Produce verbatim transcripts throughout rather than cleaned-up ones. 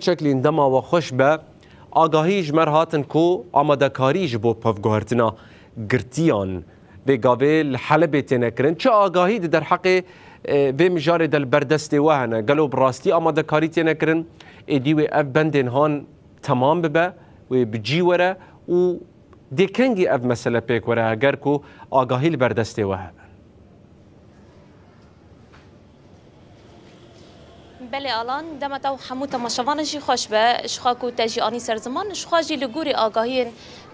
Çeklîn dema we xweş be. Agahî ji me re hatin ku amadekarî ji bo pevguhertina girtiyan vê gavê li Helebê têne kirin. Çi agahî di derheqê, e, vê mijarê de li ber destê we hene? Gelo bi rastî amadekarî têne kirin? Êdî wê ev bendên han temam bibe, wê bi cî were û dê kengî ev mesele pêk were heger ku agahî li ber destê we hebe? Belê Alan, dema te û hemû temaşevanan jî xweş be. Ji xwe ku te jî anî ser ziman, ji xwe jî li gorî agahiyên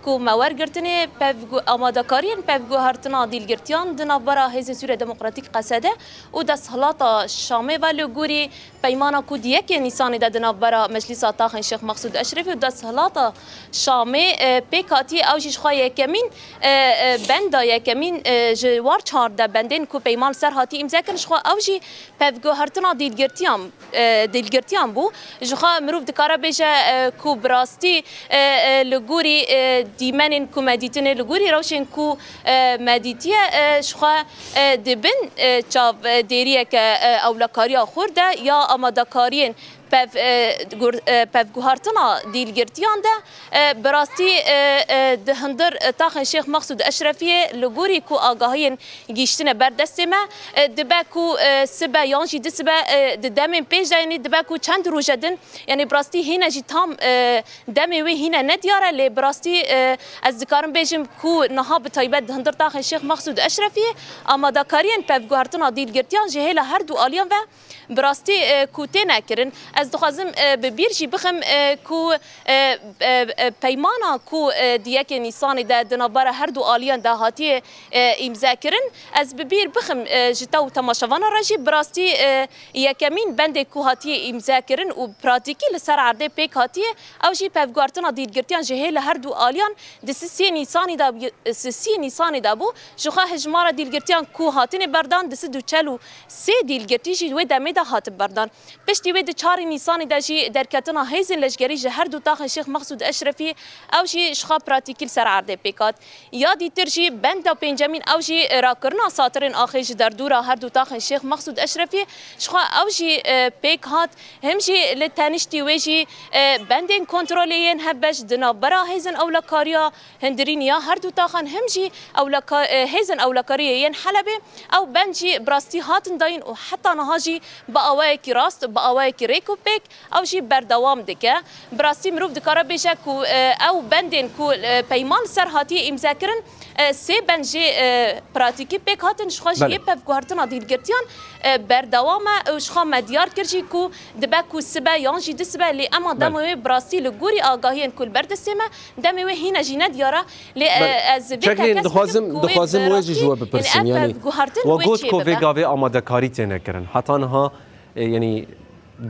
ku me wergirtinê, pevgu-, amadekariyên pevguhertina dîlgirtiyan di navbera Hêzên Sûriya Demokratîk, Qesede, û desthilata Şamê ve li gorî peymana ku di yekê Nîsanê de di navbera Meclîsa Taxên Şêx Mexsûd Eşrefî û desthilata Şamê, e, pêk hatiye, ew jî ji xwe yekemîn, e, e, benda yekemîn, e, ji war çardeh bendên ku peyman li ser hatiye îmze kirin, ji xwe ew jî pevguhertina dîlgirtiyan, e, dîlgirtiyan bû. Ji xwe mirov dikare bêje, e, ku bi rastî, e, e, li gorî, e, dîmenên ku me dîtine, li gorî rewşên ku, e, me dîtiye, e, ji xwe, e, di bin, e, çav, e, dêriyeke, e, ewlekariya xurt de ya amadekariyên pev-, e, gur-, e, pevguhertina dîlgirtiyan de, e, bi rastî, e, e, di hundir, e, taxên Şêx Mexsûd Eşrefiyê li gorî ku agahiyên gihîştine ber destê me, e, dibe ku, e, sibe yan jî di sibe, e, di demên pêş de, yanî dibe ku çend roje din, yanî bi rastî hîne jî tam, e, demê wê hîne nediyar e, lê bi rastî, e, ez dikarim bêjim ku niha bi taybet di hundir taxên Şêx Mexsûd Eşrefiyê amadekariyên pevguhertina dîlgirtiyan ji hêla her du aliyan ve bi rastî, e, ku têne kirin. Ez dixwazim, e, bi bîr jî bixim, e, ku, e, e, e, peymana ku, e, di yekê Nîsanê de di navbera her du aliyan de hatiye, e, îmze kirin. Ez bi bîr bixim, e, ji te û temaşevana re jî bi rastî, e, yekemîn bendê ku hatiye îmze kirin û pratîkî li ser erdê pêk hatiye, ew jî pevguhertina dîlgirtiyan ji hêla her du aliyan di sisiyê Nîsanê de, sisiyê Nîsanê de bû. Ji xwe hejmara dîlgirtiyan ku hatine berdan di sed û çel û sê dîlgirtî jî wê demê de hatin berdan. Piştî wê di çarê Nîsanê de jî derketina hêzên leşgerî ji her du taxên Şêx Mexsûd Eşrefî, ew jî ji xwe pratîkî li ser erdê pêk hat. Ya dîtir jî benda pêncemîn, ew jî rakirina satirên axê ji derdora her du taxên Şêx Mexsûd Eşrefî, ji xwe ew jî, e, pêk hat. Him jî li teniştî wê jî, e, bendên kontrolê yên hevbeş di navbera hêzên ewlekariya hundirîn ya her du taxan, him jî ewleka-, e, hêzên ewlekariyê yên Helebê, ew bend jî bi rastî hatin dayîn û heta niha jî bi awayekî rast, bi awayekî rêk û pêk, ew jî berdewam dike. Bi rastî mirov dikare bêje ku, e, ew bendên ku, e, peyman li ser hatiye îmze kirin, e, sê bend jê, e, pratîkî pêk hatin, ji xwe jî Belê. yê pevguhertina dîlgirtiyan, e, berdewam e û ji xwe me diyar kir jî ku dibe ku sibe yan jî du sibe, lê ema Belê. demê wê bi rastî li gorî agahiyên ku li ber destê me, demê wê hîne jî nediyar e. Lê, e, Belê. ez vê Çeklîn, tekez dixwazim, bikim ku wê dixwazim bi wê jî rastî, ji we bipirsim, yanî ev yanî guhertin we wê got çê ku vê bibe. gavê amadekarî têne kirin. Heta niha, e, yanî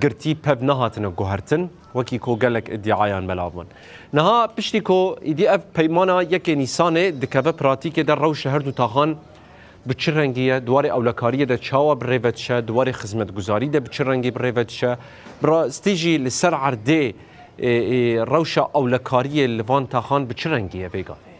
girtî pev nehatine guhertin, wekî ku gelek îdiayan belav bûn. Niha piştî ku îdî ev peymana yekê Nîsanê dikeve pratîkê de, rewşa her du taxan bi çi rengî ye? Di warê ewlekariyê de çawa bi rê ve diçe? Di warê xizmetguzarî de bi çi rengî bi rê ve diçe? Bi rastî jî li ser erdê, ê, ê, rewşa ewlekariyê li van taxan bi çi rengî ye vê gavê?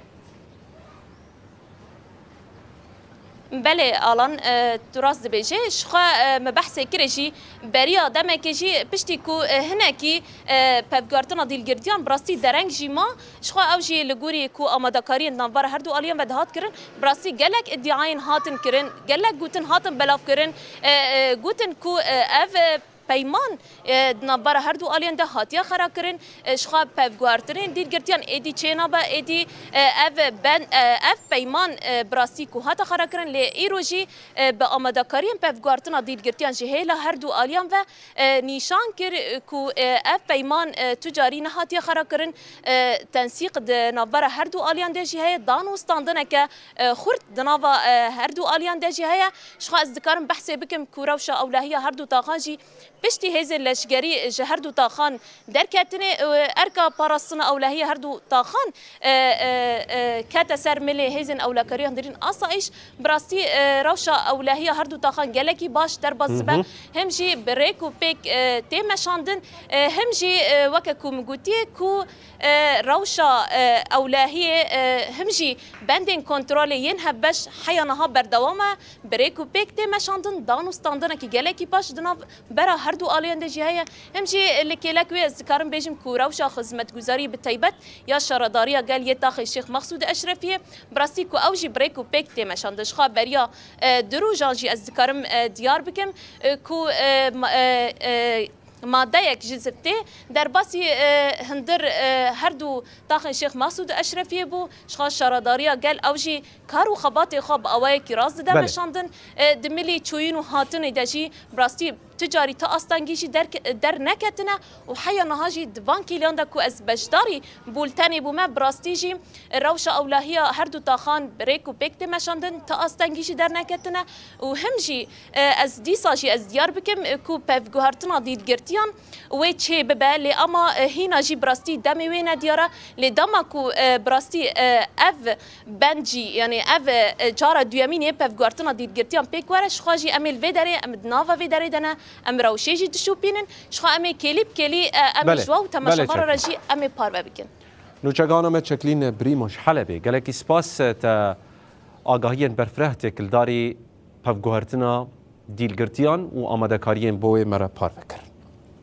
Belê, Alan, e, tu rast dibêjî. Ji xwe, e, me behsê kirê jî, beriya demekê jî, piştî ku, e, hinekî, e, pevguhertina dîlgirtiyan bi rastî dereng jî ma, ji xwe ew jî li gorî ku amadekariyên di navbera her du aliyan ve dihat kirin, bi rastî gelek îdiayên hatin kirin, gelek gotin hatin belav kirin, e, e, gotin ku, e, ev, e, peyman, e, di navbera her du aliyan de hatiye xera kirin. E, ji xwe pevguhertinên dîlgirtiyan êdî çênabe, êdî, e, ev ben, e, ev peyman, e, bi rastî ku hate xera kirin, lê îro jî, e, bi amadekariyên pevguhertina dîlgirtiyan ji hêla her du aliyan ve, e, nîşan kir, e, ku, e, ev peyman, e, tu carî nehatiye xera kirin, e, tensîq di navbera her du aliyan de jî heye, dan û standineke, e, xurt di nava, e, her du aliyan de jî heye. Ji xwe ez dikarim behsê bikim ku rewşa ewlehiya her du taxan jî piştî hêzên leşgerî ji her du taxan derketine, e, erka parastina ewlehiya her du taxan, e, e, e, kete ser milê hêzên ewlekariya hundirîn asayîş. Bi rastî, e, rewşa ewlehiya her du taxan gelekî baş derbas dibe. Hı hı. Him jî bi rêk û pêk, e, tê meşandin, e, him jî, e, weke ku min gotiye ku, e, rewşa, e, ewlehiyê, e, him jî bendên kontrolê yên hevbeş heya niha berdewam e. Bi rêk û pêk tê meşandin, dan û standinekî gelekî baş di nav bera her du aliyên de jî heye. Hem jî li kêlek wê ez dikarim bêjim ku rewşa xizmetguzarî bi taybet ya Şaredariya Gel yê taxê Şêx Mexsûd Eşrefiyê, bi rastî ku ew jî bi rêk û pêk tê meşandin. Ji xwe beriya, e, du rojan jî ez dikarim, e, diyar bikim, e, ku, e, ma-, e, e, madeyek ji ziftê derbasî, e, hundir, e, her du taxên Şêx Mexsûd Eşrefiyê bû. Ji xwe Şaredariya Gel ew jî kar û xebatê xwe bi awayekî rast dide Belê. meşandin. E, di milî çûyîn û hatinê de jî bi rastî tu carî tu astengî jî derke-, derneketine û heya niha jî di van kêliyan de ku ez beşdarî bultenê bûme, bi rastî jî rewşa ewlahiya her du taxan bi rêk û pêk tê meşandin, tu astengî jî derneketine û him jî, e, ez dîsa jî ez diyar bikim, e, ku pevguhertina dîlgirtiyan wê çê bibe, lê ama, e, hîna jî bi rastî demê wê nediyar e, lê dema ku, e, bi rastî, e, ev bend jî, yanî ev, e, cara duyemîn ê pevguhertina dîlgirtiyan pêk were, ji xwe jî em ê li vê derê, em di nava vê derê de ne, em rewşê jî dişopînin, ji xwe em ê kêlî bi kêlî, e, em ê Belê, ji we û belê, temaşevana re çetin. jî em ê parve bikin. Nûçegana me Çeklîn Brîmo ji Helebê, gelekî spas, e, te agahiyên berfireh têkildarî pevguhertina dîlgirtiyan û amadekariyên bo wê me re parve kir.